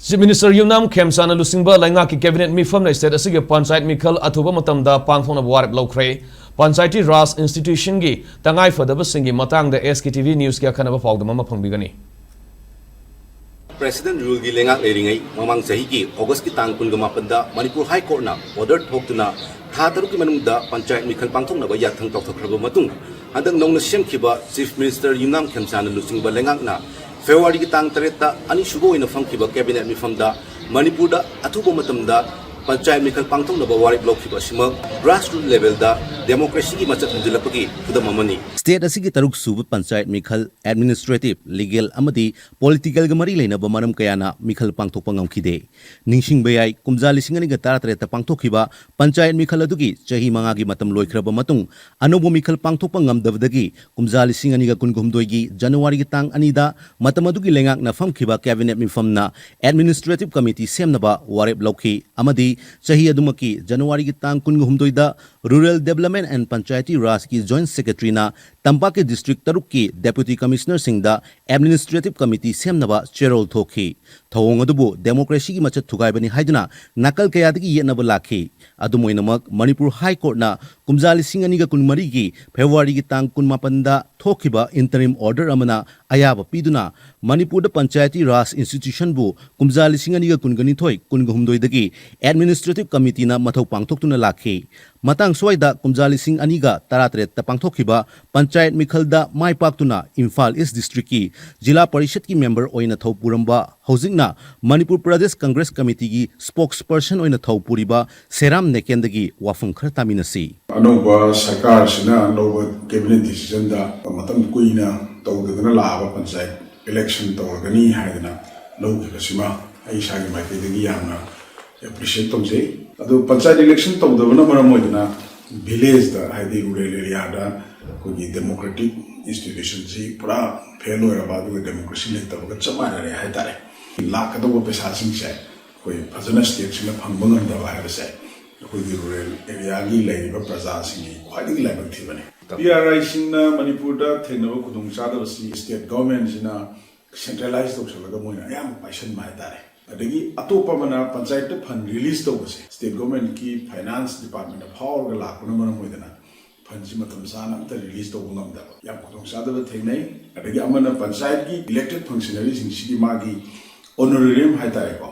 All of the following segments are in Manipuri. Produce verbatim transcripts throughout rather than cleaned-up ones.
Chief Minister ꯌꯨꯝꯅꯥꯝ ꯈꯦꯝꯆꯥꯟꯅ ꯂꯨꯆꯤꯡꯕ ꯂꯩꯉꯥꯛꯀꯤ cabinet ꯃꯤꯐꯝꯅ state ꯑꯁꯤꯒꯤ ꯄꯟꯆꯥꯌꯠ ꯃꯤꯈꯜ ꯑꯊꯨꯕ ꯃꯇꯝꯗ ꯄꯥꯡꯊꯣꯛꯅꯕ ꯋꯥꯔꯦꯞ ꯂꯧꯈ꯭ꯔꯦ꯫ ꯄꯟꯆꯥꯌꯇꯤ ꯔꯥꯖ institutionꯒꯤ ꯇꯉꯥꯏꯐꯗꯕꯁꯤꯡꯒꯤ ꯃꯇꯥꯡꯗ S K T V Newsꯀꯤ ꯑꯈꯟꯅꯕ ꯄꯥꯎꯗꯝ ꯑꯃ ꯐꯪꯕꯤꯒꯅꯤ꯫ President ruleꯒꯤ ꯂꯩꯉꯥꯛ ꯂꯩꯔꯤꯉꯩ ꯃꯃꯥꯡ ꯆꯍꯤꯒꯤ Augustꯀꯤ ꯇꯥꯡ ꯀꯨꯟꯒ ꯃꯥꯄꯟꯗ ꯃꯅꯤꯄꯨꯔ High Courtꯅ order ꯊꯣꯛꯇꯨꯅ ꯊꯥ ꯇꯔꯨꯛꯀꯤ ꯃꯅꯨꯡꯗ ꯄꯟꯆꯥꯌꯠ ꯃꯤꯈꯜ ꯄꯥꯡꯊꯣꯛꯅꯕ ꯌꯥꯊꯪ ꯇꯧꯊꯣꯛꯈ꯭ꯔꯕ ꯃꯇꯨꯡ, ꯍꯟꯗꯛ ꯅꯧꯅ ꯁꯦꯝꯈꯤꯕ Chief Minister ꯌꯨꯝꯅꯥꯝ ꯈꯦꯝꯆꯥꯟꯅ ꯂꯨꯆꯤꯡꯕ ꯂꯩꯉꯥꯛꯅ Februaryꯒꯤ ꯇꯥꯡ ꯇꯔꯦꯠꯇ ꯑꯅꯤꯁꯨꯕ ꯑꯣꯏꯅ ꯐꯝꯈꯤꯕ cabinet ꯃꯤꯐꯝꯗ ꯃꯅꯤꯄꯨꯔꯗ ꯑꯊꯨꯕ ꯃꯇꯝꯗ ꯄꯟꯆꯥꯌꯠ ꯃꯤꯈꯜ ꯄꯥꯡꯊꯣꯛꯅꯕ ꯋꯥꯔꯦꯞ ꯂꯧꯈꯤꯕ ꯑꯁꯤꯃꯛ grassroots levelꯗ democracyꯒꯤ ꯃꯆꯠ ꯍꯟꯖꯤꯜꯂꯛꯄꯒꯤ ꯈꯨꯗꯝ ꯑꯃꯅꯤ꯫ State ꯑꯁꯤꯒꯤ ꯇꯔꯨꯛ ꯁꯨꯕ ꯄꯟꯆꯥꯌꯠ ꯃꯤꯈꯜ administrative, legal ꯑꯃꯗꯤ politicalꯒ ꯃꯔꯤ ꯂꯩꯅꯕ ꯃꯔꯝ ꯀꯌꯥꯅ ꯃꯤꯈꯜ ꯄꯥꯡꯊꯣꯛꯄ ꯉꯝꯈꯤꯗꯦ꯫ ꯅꯤꯡꯁꯤꯡꯕ ꯌꯥꯏ, ꯀꯨꯝꯖꯥ ꯂꯤꯁꯤꯡ ꯑꯅꯤꯒ ꯇꯔꯥꯇꯔꯦꯠꯇ ꯄꯥꯡꯊꯣꯛꯈꯤꯕ ꯄꯟꯆꯥꯌꯠ ꯃꯤꯈꯜ ꯑꯗꯨꯒꯤ ꯆꯍꯤ ꯃꯉꯥꯒꯤ ꯃꯇꯝ ꯂꯣꯏꯈ꯭ꯔꯕ ꯃꯇꯨꯡ, ꯑꯅꯧꯕ ꯃꯤꯈꯜ ꯄꯥꯡꯊꯣꯛꯄ ꯉꯝꯗꯕꯗꯒꯤ ꯀꯨꯝꯖꯥ ꯂꯤꯁꯤꯡ ꯑꯅꯤꯒ ꯀꯨꯟꯍꯨꯝꯗꯣꯏꯒꯤ Januaryꯒꯤ ꯇꯥꯡ ꯑꯅꯤꯗ ꯃꯇꯝ ꯑꯗꯨꯒꯤ ꯂꯩꯉꯥꯛꯅ ꯐꯝꯈꯤꯕ cabinet ꯃꯤꯐꯝꯅ administrative committee ꯁꯦꯝꯅꯕ ꯋꯥꯔꯦꯞ ꯂꯧꯈꯤ ꯑꯃꯗꯤ ꯆꯍꯤ ꯑꯗꯨꯃꯛꯀꯤ Januaryꯒꯤ ꯇꯥꯡ ꯀꯨꯟꯍꯨꯝꯗꯣꯏꯗ Rural Development and Panchayati Rajꯀꯤ Joint Secretaryꯅ ꯇꯝꯄꯥꯛꯀꯤ district ꯇꯔꯨꯛꯀꯤ deputy commissionerꯁꯤꯡꯗ administrative committee ꯁꯦꯝꯅꯕ ꯆꯦꯔꯣꯜ ꯊꯣꯛꯈꯤ꯫ ꯊꯧꯑꯣꯡ ꯑꯗꯨꯕꯨ democracyꯒꯤ ꯃꯆꯠ ꯊꯨꯒꯥꯏꯕꯅꯤ ꯍꯥꯏꯗꯨꯅ ꯅꯥꯀꯜ ꯀꯌꯥꯗꯒꯤ ꯌꯦꯠꯅꯕ ꯂꯥꯛꯈꯤ꯫ ꯑꯗꯨꯝ ꯑꯣꯏꯅꯃꯛ, ꯃꯅꯤꯄꯨꯔ High Courtꯅ ꯀꯨꯝꯖꯥ ꯂꯤꯁꯤꯡ ꯑꯅꯤꯒ ꯀꯨꯟꯃꯔꯤꯒꯤ Februaryꯒꯤ ꯇꯥꯡ ꯀꯨꯟꯃꯥꯄꯟꯗ ꯊꯣꯛꯈꯤꯕ interim order ꯑꯃꯅ ꯑꯌꯥꯕ ꯄꯤꯗꯨꯅ ꯃꯅꯤꯄꯨꯔꯗ ꯄꯟꯆꯥꯌꯇꯤ ꯔꯥꯖ institutionꯕꯨ ꯀꯨꯝꯖꯥ ꯂꯤꯁꯤꯡ ꯑꯅꯤꯒ ꯀꯨꯟꯒꯅꯤꯊꯣꯏ ꯀꯨꯟꯒ ꯍꯨꯝꯗꯣꯏꯗꯒꯤ administrative committeeꯅ ꯃꯊꯧ ꯄꯥꯡꯊꯣꯛꯇꯨꯅ ꯂꯥꯛꯈꯤ꯫ ꯃꯇꯥꯡ ꯁ꯭ꯋꯥꯏꯗ ꯀꯨꯝꯖꯥ ꯂꯤꯁꯤꯡ ꯑꯅꯤꯒ ꯇꯔꯥꯇꯔꯦꯠꯇ ꯄꯥꯡꯊꯣꯛꯈꯤꯕ ꯄꯟꯆꯥꯌꯠ ꯃꯤꯈꯜꯗ ꯃꯥꯏ ꯄꯥꯛꯇꯨꯅ ꯏꯝꯐꯥꯜ East districtꯀꯤ ꯖꯤꯂꯥ ꯄꯔꯤꯁꯗꯀꯤ member ꯑꯣꯏꯅ ꯊꯧ ꯄꯨꯔꯝꯕ, ꯍꯧꯖꯤꯛꯅ ꯃꯅꯤꯄꯨꯔ ꯄ꯭ꯔꯗꯦꯁ ꯀꯪꯒ꯭ꯔꯦꯁ committeeꯒꯤ spokesperson ꯑꯣꯏꯅ ꯊꯧ ꯄꯨꯔꯤꯕ ꯁꯦꯔꯥꯝ ꯅꯦꯀꯦꯟꯗꯒꯤ ꯋꯥꯐꯝ ꯈꯔ ꯇꯥꯃꯤꯟꯅꯁꯤ꯫ ꯑꯅꯧꯕ ꯁꯔꯀꯥꯔꯁꯤꯅ ꯑꯅꯧꯕ cabinet decisionꯗ ꯃꯇꯝ ꯀꯨꯏꯅ ꯇꯧꯗꯗꯅ ꯂꯥꯛꯑꯕ ꯄꯟꯆꯥꯌꯠ election ꯇꯧꯔꯒꯅꯤ ꯍꯥꯏꯗꯅ ꯂꯧꯈꯤꯕꯁꯤꯃ ꯑꯩ ꯏꯁꯥꯒꯤ ꯃꯥꯏꯀꯩꯗꯒꯤ ꯌꯥꯝꯅ appreciate ꯇꯧꯖꯩ꯫ ꯑꯗꯨ ꯄꯟꯆꯥꯌꯠ election ꯇꯧꯗꯕꯅ ꯃꯔꯝ ꯑꯣꯏꯗꯅ villageꯇ, ꯍꯥꯏꯗꯤ rural areaꯗ ꯑꯩꯈꯣꯏꯒꯤ democratic institutionꯁꯤ ꯄꯨꯔꯥ fail ꯑꯣꯏꯔꯕ, ꯑꯗꯨꯒ democracy ꯂꯩꯇꯕꯒ ꯆꯞ ꯃꯥꯟꯅꯔꯦ ꯍꯥꯏꯇꯥꯔꯦ꯫ ꯂꯥꯛꯀꯗꯧꯕ ꯄꯩꯁꯥꯁꯤꯡꯁꯦ ꯑꯩꯈꯣꯏ ꯐꯖꯅ stateꯁꯤꯅ ꯐꯪꯕ ꯉꯝꯗꯕ ꯍꯥꯏꯕꯁꯦ ꯑꯩꯈꯣꯏꯒꯤ rural areaꯒꯤ ꯂꯩꯔꯤꯕ ꯄ꯭ꯔꯖꯥꯁꯤꯡꯒꯤ ꯈ꯭ꯋꯥꯏꯗꯒꯤ ꯂꯥꯏꯕꯛ ꯊꯤꯕꯅꯤ꯫ P R Iꯁꯤꯡꯅ ꯃꯅꯤꯄꯨꯔꯗ ꯊꯦꯡꯅꯕ ꯈꯨꯗꯣꯡꯆꯥꯗꯕꯁꯤ state governmentꯁꯤꯅ centralize ꯇꯧꯁꯜꯂꯒ ꯃꯣꯏꯅ ꯑꯌꯥꯝꯕ ꯄꯥꯏꯁꯟꯕ ꯍꯥꯏꯇꯥꯔꯦ꯫ ꯑꯗꯒꯤ ꯑꯇꯣꯞꯄ ꯑꯃꯅ ꯄꯟꯆꯥꯌꯠꯇ ꯐꯟ ꯔꯤꯂꯤꯁ ꯇꯧꯕꯁꯦ ꯁ꯭ꯇꯦꯠ ꯒꯣꯔꯃꯦꯟꯠꯀꯤ ꯐꯥꯏꯅꯥꯟꯁ ꯗꯤꯄꯥꯔꯠꯃꯦꯟꯠꯅ ꯐꯥꯎꯔꯒ ꯂꯥꯛꯄꯅ ꯃꯔꯝ ꯑꯣꯏꯗꯅ ꯐꯟꯁꯤ ꯃꯇꯝ ꯆꯥꯅ ꯑꯝꯇ ꯔꯤꯂꯤꯁ ꯇꯧꯕ ꯉꯝꯗꯕ ꯌꯥꯝ ꯈꯨꯗꯣꯡꯆꯥꯗꯕ ꯊꯦꯡꯅꯩ꯫ ꯑꯗꯒꯤ ꯑꯃꯅ ꯄꯟꯆꯥꯌꯠꯀꯤ ꯏꯂꯦꯛꯇꯦꯗ ꯐꯪꯁꯅꯔꯤꯁꯤꯡꯁꯤꯒꯤ ꯃꯥꯒꯤ ꯑꯣꯅꯔꯦꯔꯤꯌꯝ ꯍꯥꯏꯇꯥꯔꯦꯀꯣ,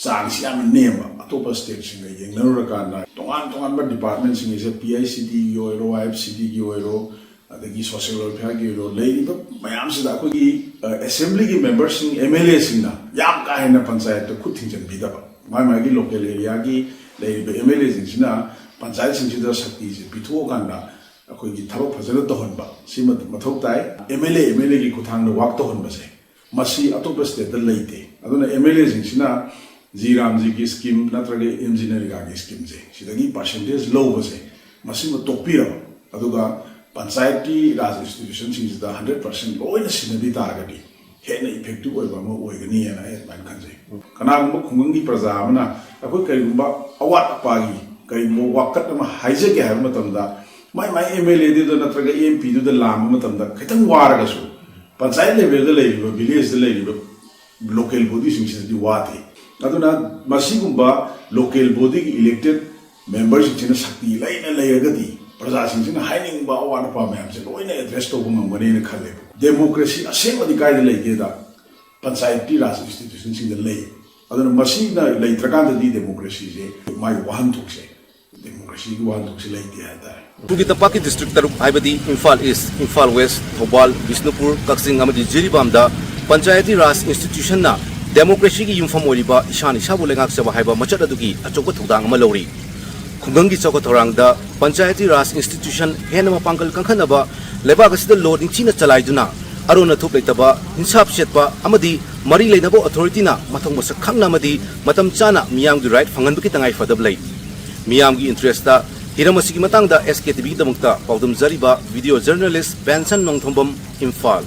ꯆꯥꯡꯁꯤ ꯌꯥꯝꯅ ꯅꯦꯝꯕ꯫ ꯑꯇꯣꯞꯄ ꯁ꯭ꯇꯦꯠꯁꯤꯡꯒ ꯌꯦꯡꯅꯔꯨꯔꯀꯥꯟꯗ ꯇꯣꯉꯥꯟ ꯇꯣꯉꯥꯟꯕ ꯗꯤꯄꯥꯔꯠꯃꯦꯟꯠꯁꯤꯡ ꯑꯁꯦ ꯄꯤ ꯑꯩꯆ ꯁꯤ ꯗꯤꯒꯤ ꯑꯣꯏꯔꯣ, ꯑꯥꯏ ꯑꯦꯐ ꯁꯤ ꯗꯤꯒꯤ ꯑꯣꯏꯔꯣ, ꯑꯗꯒꯤ ꯁꯣꯁꯤꯌꯦꯜ ꯋꯦꯜꯐꯤꯌꯔꯒꯤ ꯑꯣꯏꯔꯣ, ꯂꯩꯔꯤꯕ ꯃꯌꯥꯝꯁꯤꯗ ꯑꯩꯈꯣꯏꯒꯤ ꯑꯦꯁꯦꯝꯕ꯭ꯂꯤꯒꯤ ꯃꯦꯝꯕꯔꯁꯤꯡ, ꯑꯦꯝ ꯑꯦꯜ ꯑꯦꯁꯤꯡꯅ ꯌꯥꯝ ꯀꯥ ꯍꯦꯟꯅ ꯄꯟꯆꯥꯌꯠꯇ ꯈꯨꯠ ꯊꯤꯡꯖꯤꯟꯕꯤꯗꯕ, ꯃꯥꯏ ꯃꯥꯏꯒꯤ ꯂꯣꯀꯦꯜ ꯑꯦꯔꯤꯌꯥꯒꯤ ꯂꯩꯔꯤꯕ ꯑꯦꯝ ꯑꯦꯜ ꯑꯦꯁꯤꯡꯁꯤꯅ ꯄꯟꯆꯥꯌꯠꯁꯤꯡꯁꯤꯗ ꯁꯛꯇꯤꯁꯦ ꯄꯤꯊꯣꯛꯑꯀꯥꯟꯗ ꯑꯩꯈꯣꯏꯒꯤ ꯊꯕꯛ ꯐꯖꯅ ꯇꯧꯍꯟꯕ ꯁꯤꯃ ꯃꯊꯧ ꯇꯥꯏ꯫ M L A M L ꯑꯦꯒꯤ ꯈꯨꯠꯊꯥꯡꯗ ꯋꯥꯛ ꯇꯧꯍꯟꯕꯁꯦ ꯃꯁꯤ ꯑꯇꯣꯞꯄ ꯁ꯭ꯇꯦꯠꯇ ꯂꯩꯇꯦ꯫ ꯑꯗꯨꯅ ꯑꯦꯝ ꯑꯦꯜ ꯑꯦꯁꯤꯡꯁꯤꯅ ꯖꯤ ꯔꯥꯝꯖꯤꯒꯤ ꯁ꯭ꯀꯤꯝ ꯅꯠꯇ꯭ꯔꯒ ꯑꯦꯝ ꯖꯤ ꯅꯔꯦꯒꯥꯒꯤ ꯁ꯭ꯀꯤꯝꯁꯦ ꯁꯤꯗꯒꯤ ꯄꯥꯔꯁꯦꯟꯇꯦꯖ ꯂꯧꯕꯁꯦ ꯃꯁꯤꯃ ꯇꯣꯛꯄꯤꯔꯕ, ꯑꯗꯨꯒ ꯄꯟꯆꯥꯌꯠꯀꯤ ꯔꯥꯖ ꯏꯟꯁꯇꯤꯇ꯭ꯌꯨꯁꯟꯁꯤꯡꯁꯤꯗ ꯍꯟꯗ꯭ꯔꯦꯠ ꯄꯥꯔꯁꯦꯟ ꯂꯣꯏꯅ ꯁꯤꯟꯅꯕꯤ ꯇꯥꯔꯒꯗꯤ ꯍꯦꯟꯅ ꯏꯐꯦꯛꯇꯤꯚ ꯑꯣꯏꯕ ꯑꯃ ꯑꯣꯏꯒꯅꯤꯅ ꯑꯩ ꯑꯗꯨꯃꯥꯏꯅ ꯈꯟꯖꯩ꯫ ꯀꯅꯥꯒꯨꯝꯕ ꯈꯨꯡꯒꯪꯒꯤ ꯄ꯭ꯔꯖꯥ ꯑꯃꯅ ꯑꯩꯈꯣꯏ ꯀꯔꯤꯒꯨꯝꯕ ꯑꯋꯥꯠ ꯑꯄꯥꯒꯤ ꯀꯔꯤꯒꯨꯝꯕ ꯋꯥꯀꯠ ꯑꯃ ꯍꯥꯏꯖꯒꯦ ꯍꯥꯏꯕ ꯃꯇꯝꯗ ꯃꯥꯏ ꯃꯥꯏ ꯑꯦꯝ ꯑꯦꯜ ꯑꯦꯗꯨꯗ ꯅꯠꯇ꯭ꯔꯒ ꯑꯦꯝ ꯄꯤꯗꯨꯗ ꯂꯥꯝꯕ ꯃꯇꯝꯗ ꯈꯤꯇꯪ ꯋꯥꯔꯒꯁꯨ ꯄꯟꯆꯥꯌꯠ ꯂꯦꯚꯦꯜꯗ ꯂꯩꯔꯤꯕ, ꯚꯤꯂꯦꯖꯇ ꯂꯩꯔꯤꯕ ꯂꯣꯀꯦꯜ ꯕꯣꯗꯤꯁꯤꯡꯁꯤꯗꯗꯤ ꯋꯥꯗꯦ꯫ ꯑꯗꯨꯅ ꯃꯁꯤꯒꯨꯝꯕ ꯂꯣꯀꯦꯜ ꯕꯣꯗꯤꯒꯤ ꯏꯂꯦꯛꯇꯦꯗ ꯃꯦꯝꯕꯔꯁꯤꯡꯁꯤꯅ ꯁꯛꯇꯤ ꯂꯩꯅ ꯂꯩꯔꯒꯗꯤ ꯄ꯭ꯔꯖꯥꯁꯤꯡꯁꯤꯅ ꯍꯥꯏꯅꯤꯡꯕ ꯑꯋꯥꯠ ꯑꯄꯥ ꯃꯌꯥꯝꯁꯦ ꯂꯣꯏꯅ ꯑꯦꯗ꯭ꯔꯦꯁ ꯇꯧꯕ ꯉꯝꯒꯅꯤꯅ ꯈꯜꯂꯦꯕ꯫ ꯗꯦꯃꯣꯀ꯭ꯔꯦꯁꯤ ꯑꯁꯦꯡꯕꯗꯤ ꯀꯥꯏꯗ ꯂꯩꯒꯦꯗ ꯄꯟꯆꯥꯌꯠꯀꯤ ꯔꯥꯖ ꯏꯟꯁꯇꯤꯇ꯭ꯌꯨꯁꯟꯁꯤꯡꯗ ꯂꯩ꯫ ꯑꯗꯨꯅ ꯃꯁꯤꯅ ꯂꯩꯇ꯭ꯔꯀꯥꯟꯗꯗꯤ ꯗꯦꯃꯣꯀ꯭ꯔꯦꯁꯤꯁꯦ ꯃꯥꯒꯤ ꯋꯥꯍꯟꯊꯣꯛꯁꯦ, ꯗꯦꯃꯣꯀ꯭ꯔꯦꯁꯤꯒꯤ ꯋꯥꯍꯟꯊꯣꯛꯁꯦ ꯂꯩꯇꯦ ꯍꯥꯏꯇꯥꯔꯦ꯫ ꯃꯅꯤꯄꯨꯔꯒꯤ ꯇꯝꯄꯥꯛꯀꯤ ꯗꯤꯁꯇ꯭ꯔꯤꯛ ꯇꯔꯨꯛ ꯍꯥꯏꯕꯗꯤ ꯏꯝꯐꯥꯜ ꯏꯁ, ꯏꯝꯐꯥꯜ ꯋꯦꯁ, ꯊꯧꯕꯥꯜ, ꯕꯤꯁꯅꯨꯄꯨꯔ, ꯀꯛꯆꯤꯡ ꯑꯃꯗꯤ ꯖꯤꯔꯤꯕꯥꯝꯗ ꯄꯟꯆꯥꯌꯇꯤ ꯔꯥꯖ ꯏꯟꯁꯇꯤꯇ꯭ꯌꯨꯁꯟꯅ ꯗꯦꯃꯣꯀ꯭ꯔꯦꯁꯤꯒꯤ ꯌꯨꯝꯐꯝ ꯑꯣꯏꯔꯤꯕ ꯏꯁꯥꯅ ꯏꯁꯥꯕꯨ ꯂꯩꯉꯥꯛꯆꯕ ꯍꯥꯏꯕ ꯃꯆꯠ ꯑꯗꯨꯒꯤ ꯑꯆꯧꯕ ꯊꯧꯗꯥꯡ ꯑꯃ ꯂꯧꯔꯤ꯫ ꯈꯨꯡꯒꯪꯒꯤ ꯆꯥꯎꯈꯠ ꯊꯧꯔꯥꯡꯗ ꯄꯟꯆꯥꯌꯇꯤ ꯔꯥꯖ ꯏꯟꯁꯇꯤꯇ꯭ꯌꯨꯁꯟ ꯍꯦꯟꯅ ꯃꯄꯥꯡꯒꯜ ꯀꯟꯈꯠꯅꯕ ꯂꯩꯕꯥꯛ ꯑꯁꯤꯗ ꯂꯣ ꯅꯤꯡꯊꯤꯅ ꯆꯂꯥꯏꯗꯨꯅ ꯑꯔꯣꯟ ꯑꯊꯨꯞ ꯂꯩꯇꯕ, ꯏꯟꯁꯥꯞ ꯆꯦꯠꯄ ꯑꯃꯗꯤ ꯃꯔꯤ ꯂꯩꯅꯕ ꯑꯣꯊꯣꯔꯤꯇꯤꯅ ꯃꯊꯧ ꯃꯁꯛ ꯈꯪꯅ ꯑꯃꯗꯤ ꯃꯇꯝ ꯆꯥꯅ ꯃꯤꯌꯥꯝꯒꯤ ꯔꯥꯏꯠ ꯐꯪꯍꯟꯕꯒꯤ ꯇꯉꯥꯏ ꯐꯗꯕ ꯂꯩ꯫ ꯃꯤꯌꯥꯝꯒꯤ ꯏꯟꯇꯔꯦꯁꯇ ꯍꯤꯔꯝ ꯑꯁꯤꯒꯤ ꯃꯇꯥꯡꯗ ꯑꯦꯁ ꯀꯦ ꯇꯤ ꯚꯤꯒꯤꯗꯃꯛꯇ ꯄꯥꯎꯗꯝꯖꯔꯤꯕ video journalist Benson Nongthombam, Imphal.